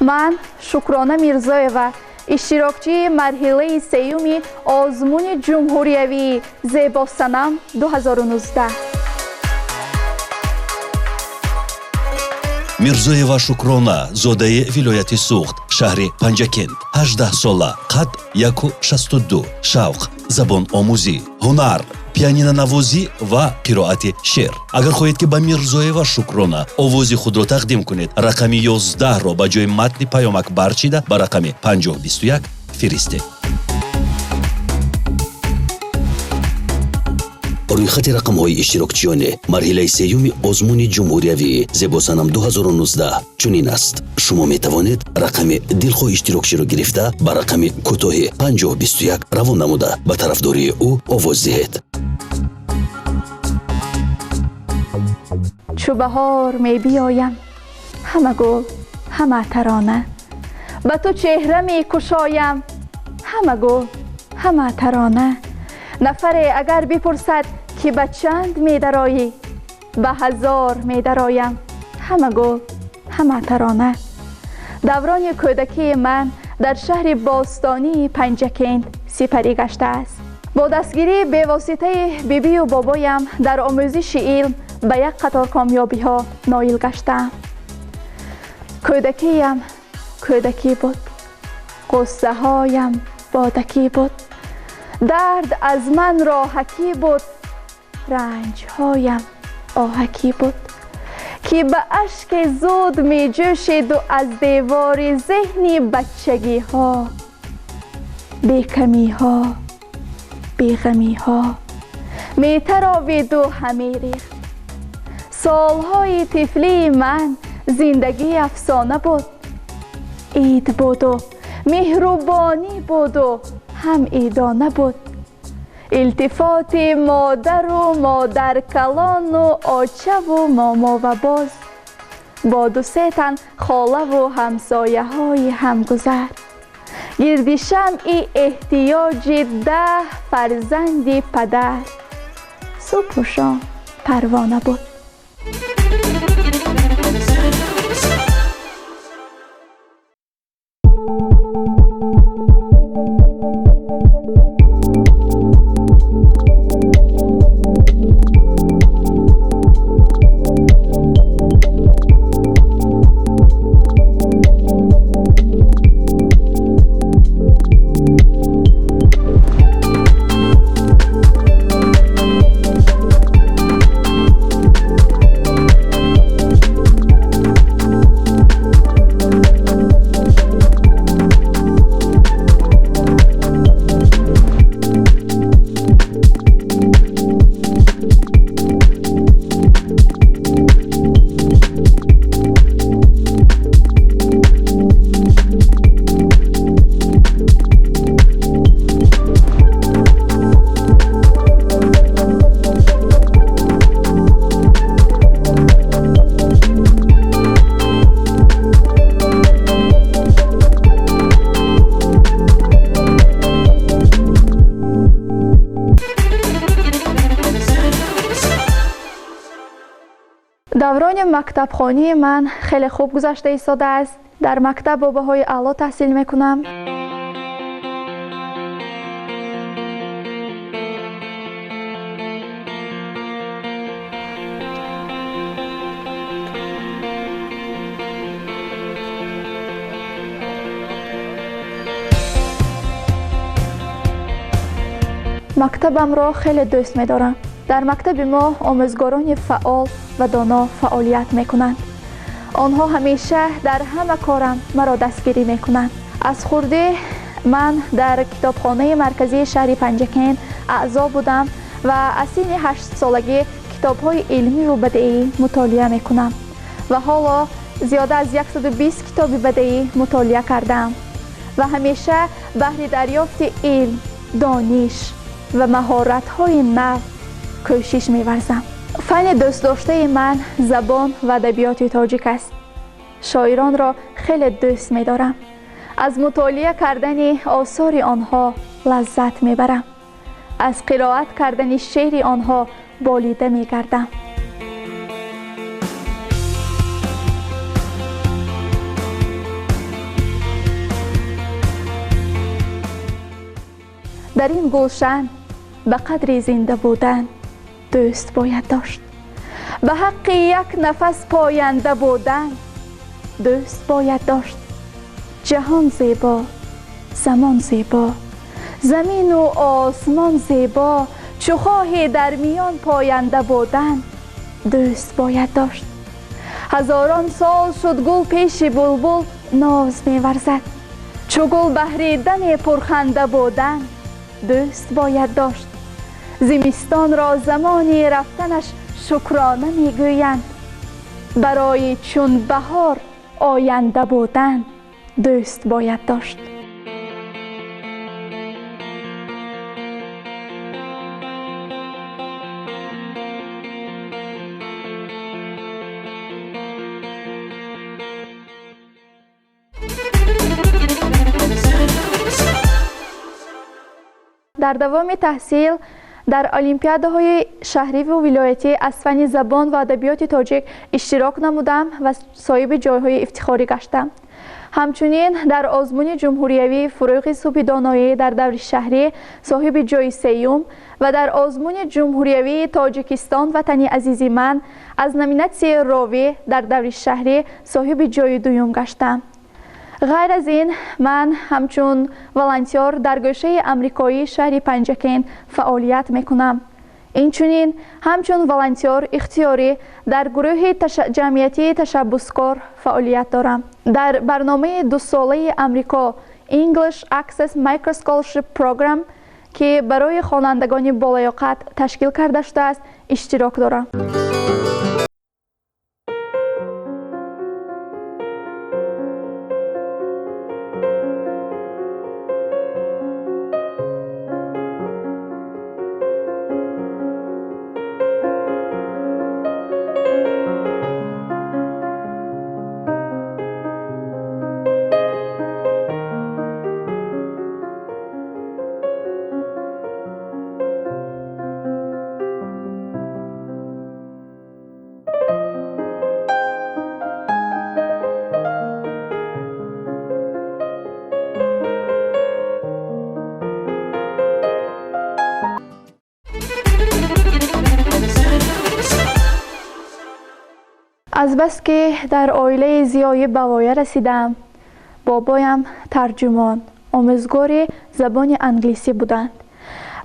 Ман Шукрона Мирзоева, иштирокчии марҳилаи сеюми озмуни ҷумҳуриявии Зебосанам 2019. Мирзоева Шукрона, зодаи вилояти Суғд, шаҳри Панҷакент, 18 сола, қад 1,62, шавқ забономӯзӣ, ҳунар пианинонавозӣ ва қироати шеър. Агар хоҳед, ки ба Мирзоева Шукрона овози худро тақдим кунед, рақами 11-ро ба ҷои матни паёмак барчида, ба рақами 5021 фиристед. Рӯйхати рақамҳои иштирокчиёни марҳилаи сеюми озмуни ҷумҳуриявии Зебосанам 2019 чунин аст. Шумо метавонед рақами дилхоҳ иштирокчиро гирифта, ба рақами кӯтоҳи 5021 равон намуда, ба тарафдории ӯ овоз диҳед. Чу баҳор мебиёям, ҳама гул, ҳама тарона, ба ту чеҳра мекушоям, ҳама гул, ҳама тарона. Нафаре агар бипурсад, ки ба чанд медароӣ, ба 1000 медароям, ҳама гул, ҳама тарона. Даврони кӯдакии ман дар шаҳри бостонии Панҷакент сипарӣ гаштааст. Бо дастгирии бевоситаи бибию бобоям дар омӯзиши илм ба як қатор комёбиҳо ноил гаштаам. Кӯдакиям кӯдакӣ буд, ғуссаҳоям бодакӣ буд, дард аз ман роҳакӣ буд, ранҷҳоям оҳакӣ буд, ки ба ашки зуд меҷӯшиду аз девори зеҳни бачагиҳо, бекамиҳо, беғамиҳо метаровиду ҳамерехт. Солҳои тифлии ман зиндагии афсона буд, ид буду меҳрубонӣ буду ҳам идона буд. Илтифоти модару модаркалону очаву момова боз бо дусе тан холаву ҳамсояҳои ҳамгузар, гирди шамъи эҳтиёҷи 10 фарзанди падар, субҳу шом парвона буд. Даврони мактабхонии ман хеле хуб гузашта истодааст. Дар мактаб бо баҳои аъло таҳсил мекунам. Мактабамро хеле дӯст медорам. Дар мактаби мо омӯзгорони фаъол ва доно фаъолият мекунанд. Онҳо ҳамеша дар ҳама корам маро дастгирӣ мекунанд. Аз хурдӣ ман дар китобхонаи марказии шаҳри Панҷакент аъзо будам ва аз синни 8-солагӣ китобҳои илмиву бадеӣ мутолиа мекунам ва ҳоло зиёда аз 120 китоби бадеӣ мутолиа кардаам ва ҳамеша баҳри дарёфти илм, дониш ва маҳоратҳои нав кӯшиш меварзам. Фанни дӯстдоштаи ман забон ва адабиёти тоҷик аст. Шоиронро хеле дӯст медорам. Аз мутолиа кардани осори онҳо лаззат мебарам. Аз қироат кардани шеъри онҳо болида мегардам. Дар ин гулшан ба қадри зинда будан дӯст бояд дошт. Ба ҳаққи як нафас поянда будан дӯст бояд дошт. Ҷаҳон зебо, замон зебо, замину осмон зебо, чу хоҳӣ дар миён поянда будан дӯст бояд дошт. Ҳазорон сол шуд гул пеши булбул ноз меварзад, чу гул баҳри даме пурханда будан дӯст бояд дошт. Зимистонро замони рафтанаш шукрона мегӯянд, барои чун баҳор оянда будан дӯст бояд дошт. Дар давоми таҳсил дар олимпиадаҳои шаҳриву вилоятӣ аз фанни забон ва адабиёти тоҷик иштирок намудам ва соҳиби ҷойҳои ифтихорӣ гаштам. Ҳамчунин дар озмуни ҷумҳуриявии «Фурӯғи субҳи доноӣ» дар даври шаҳрӣ соҳиби ҷойи сеюм ва дар озмуни ҷумҳуриявии «Тоҷикистон ватани азизи ман» аз номинатсияи ровӣ дар даври шаҳрӣ соҳиби ҷойи дуюм гаштам. Ғайр аз ин, ман ҳамчун волонтёр дар гӯшаи амрикоии шаҳри Панҷакент фаъолият мекунам. Инчунин ҳамчун волонтёр ихтиёрӣ дар гурӯҳи ҷамъиятии ташаббускор фаъолият дорам. Дар барномаи дусолаи Амрико English Access Microscholarship Program, ки барои хонандагони болаёқат ташкил карда шудааст, иштирок дорам. Азбаски дар оилаи зиёӣ ба воя расидам, бобоям тарҷумон, омӯзгори забони англисӣ буданд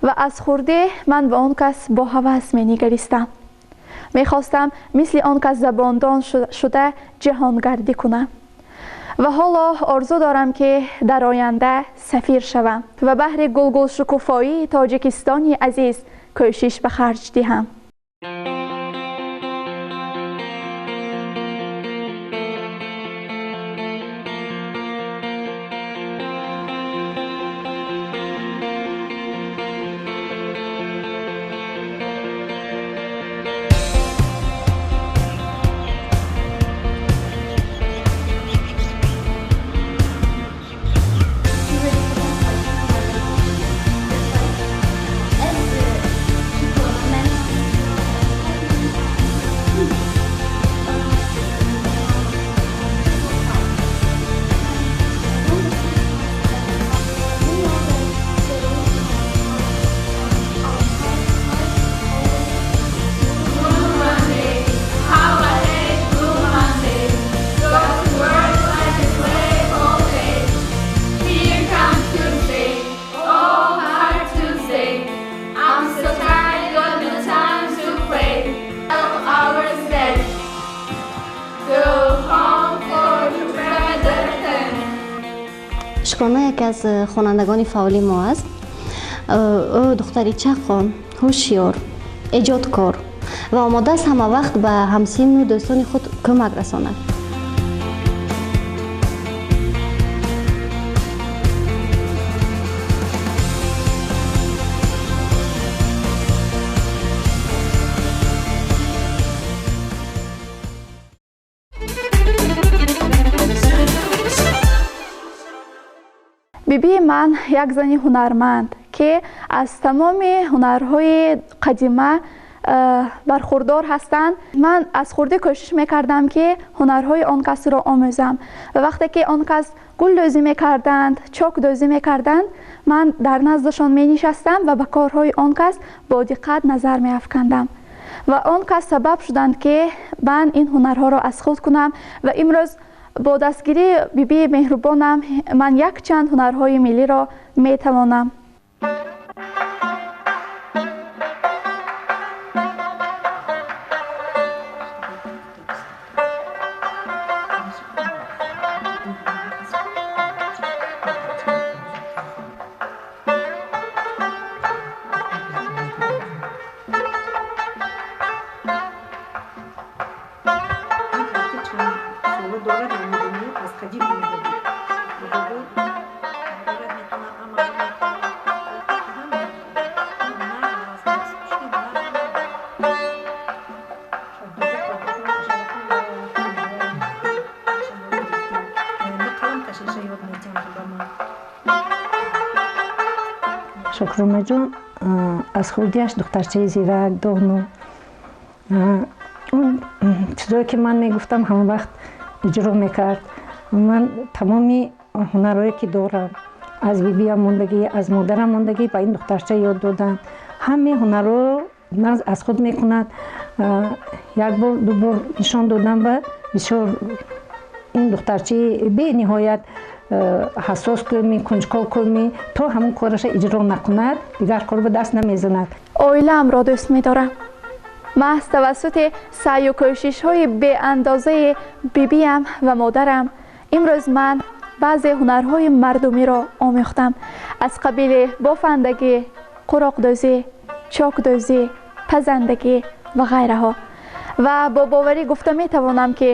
ва аз хурдӣ ман ба он кас бо ҳавас менигаристам. Мехостам мисли он кас забондон шуда ҷаҳонгардӣ кунам ва ҳоло орзу дорам, ки дар оянда сафир шавам ва баҳри гулгулшукуфоии Тоҷикистони азиз кӯшиш ба харҷ диҳам. Here comes Tuesday, oh hard Tuesday. I'm so tired, got no time to play. 12 hours dead. Go home for better than. Шукрона яке аз хонандагони фаъоли мо аст. Ӯ духтари чаққон, ҳушёр, эҷодкор ва омода аст ҳама вақт ба ҳамсину дӯстони худ кӯмак расонад. Бибии ман як зани ҳунарманд, ки аз тамоми ҳунарҳои қадима Бархурдор ҳастанд. Ман аз хурдӣ кӯшиш мекардам, ки ҳунарҳои он касро омӯзам. Ва вақте ки он кас гулдӯзӣ мекарданд, чокдӯзӣ мекарданд, ман дар наздашон менишастам ва ба корҳои он кас бо диққат назар меафкандам. Ва он кас сабаб шуданд, ки ман ин ҳунарҳоро аз худ кунам ва имрӯз бо дастгирии бибии меҳрубонам ман якчанд ҳунарҳои миллиро метавонам. Шукронаҷон аз хурдиаш духтарчаи зирак, доно. Он чизое ки ман мегуфтам, ҳама вақт иҷро мекард. Ман тамоми ҳунарҳое ки дорам, аз бибиям мондагӣ, аз модарам мондагӣ, ба ин духтарча ёд додам. Ҳамаи ҳунарҳоро аз худ мекунад. Як бор, ду бор нишон додам ба бисёр ин духтарчаи бениҳоят ҳассос кӯми, кунҷков кӯми, то ҳамон кораша иҷро накунад, дигар кор ба даст намезанад. Оилаамро дӯст медорам. Маҳз тавассути саъю кӯшишҳои беандозаи бибиям ва модарам имрӯз ман баъзе ҳунарҳои мардумиро омӯхтам, аз қабили бофандагӣ, қуроқдӯзӣ, чокдӯзӣ, пазандагӣ ва ғайраҳо. Ва бо боварӣ гуфта метавонам, ки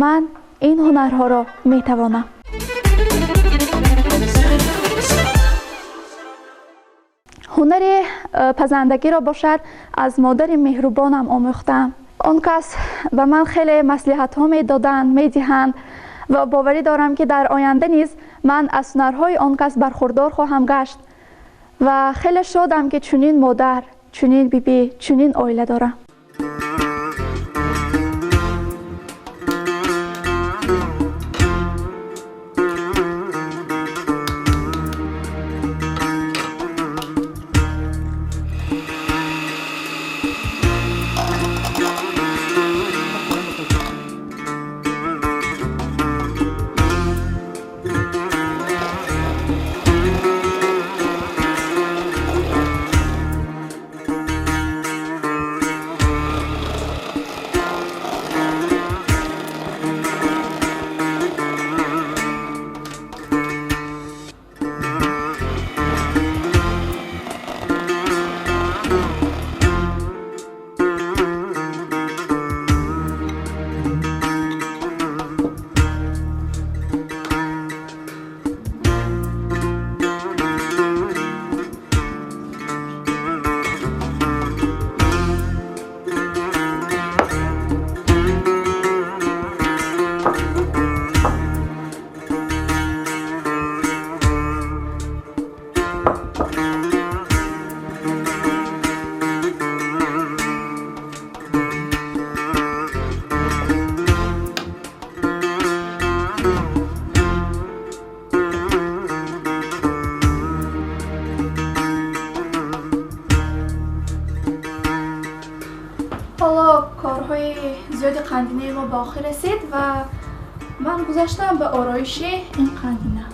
ман ин ҳунарҳоро метавонам. Ҳунари пазандагиро бошад, аз модари меҳрубонам омӯхтам. Он кас ба ман хеле маслиҳатҳо медоданд, медиҳанд ва боварӣ дорам, ки дар оянда низ ман аз ҳунарҳои он кас бархурдор хоҳам гашт ва хеле шодам, ки чунин модар, чунин бибӣ, чунин оила дорам. Ҳоло корҳои зиёди қандинаи мо ба охир расид ва ман гузаштам ба ороиши ин қандина.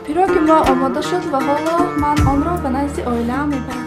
Пироги мо омода шуд ва ҳоло ман онро ба назди оилаам мебарам.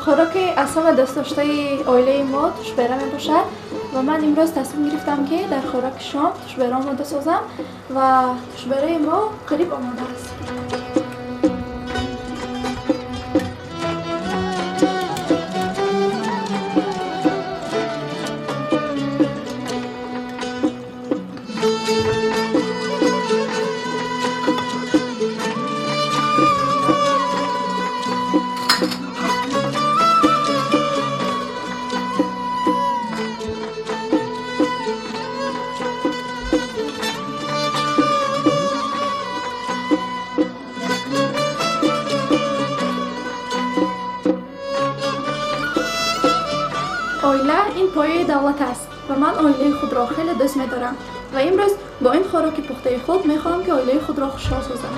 Хӯроки аз ҳама дӯстдоштаи оилаи мо тушбера мебошад ва ман имрӯз тасмим гирифтам, ки дар хӯроки шом тушбера омода созам ва тушбераи мо қариб омода аст. Оила ин пояи давлат аст ва ман оилаи худро хеле дӯст медорам ва имрӯз бо ин хӯроки пухтаи худ мехоҳам, ки оилаи худро хушҳол созам.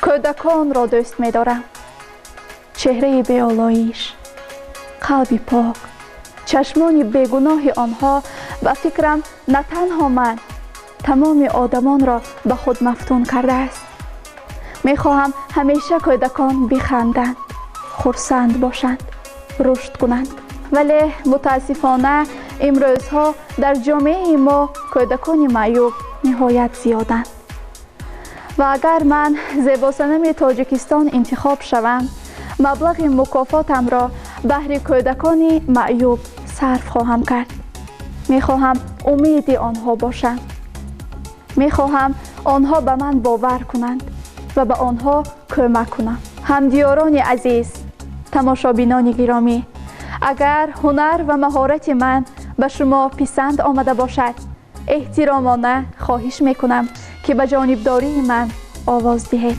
Кӯдаконро дӯст медорам. Чеҳраи беолоиш, қалби пок, чашмони бегуноҳи онҳо ба фикрам на танҳо ман, тамоми одамонро ба худ мафтун кардааст. Мехоҳам ҳамеша кӯдакон биханданд, хурсанд бошанд, рушд кунанд. Вале мутаассифона имрӯзҳо дар ҷомеаи мо кӯдакони маъюб ниҳоят зиёданд. Ва агар ман зебосанами Тоҷикистон интихоб шавам, маблағи мукофотамро баҳри кӯдакони маъюб сарф хоҳам кард. Мехоҳам умеди онҳо бошам. Мехоҳам онҳо ба ман бовар кунанд ва ба онҳо кӯмак кунам. Ҳамдиёрони азиз, тамошобинони гиромӣ, агар ҳунар ва маҳорати ман ба шумо писанд омада бошад, эҳтиромона хоҳиш мекунам, ки ба ҷонибдории ман овоз диҳед.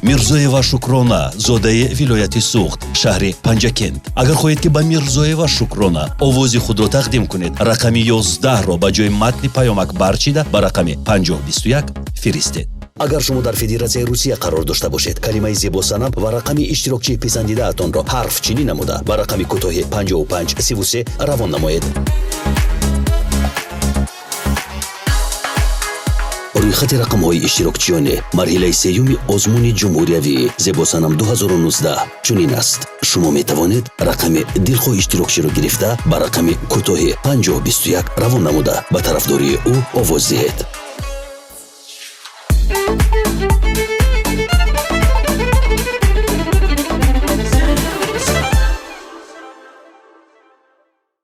Мирзоева Шукрона, зодаи вилояти Суғд, шаҳри Панҷакент. Агар хоҳед, ки ба Мирзоева Шукрона овози худро тақдим кунед, рақами 11-ро ба ҷои матни паёмак барчида ба рақами 5021 фиристед. Агар шумо дар Федератсияи Русия қарор дошта бошед, калимаи зебосанам ва рақами иштирокчии писандидаатонро ҳарфчинӣ намуда ба рақами кӯтоҳи 5533 равон намоед. Рӯйхати рақамҳои иштирокчиёни марҳилаи сеюми озмуни ҷумҳуриявии зебосанам 2019 чунин аст. Шумо метавонед рақами дилхоҳ иштирокчиро гирифта ба рақами кӯтоҳи 5021 равон намуда ба тарафдории ӯ овоз диҳед.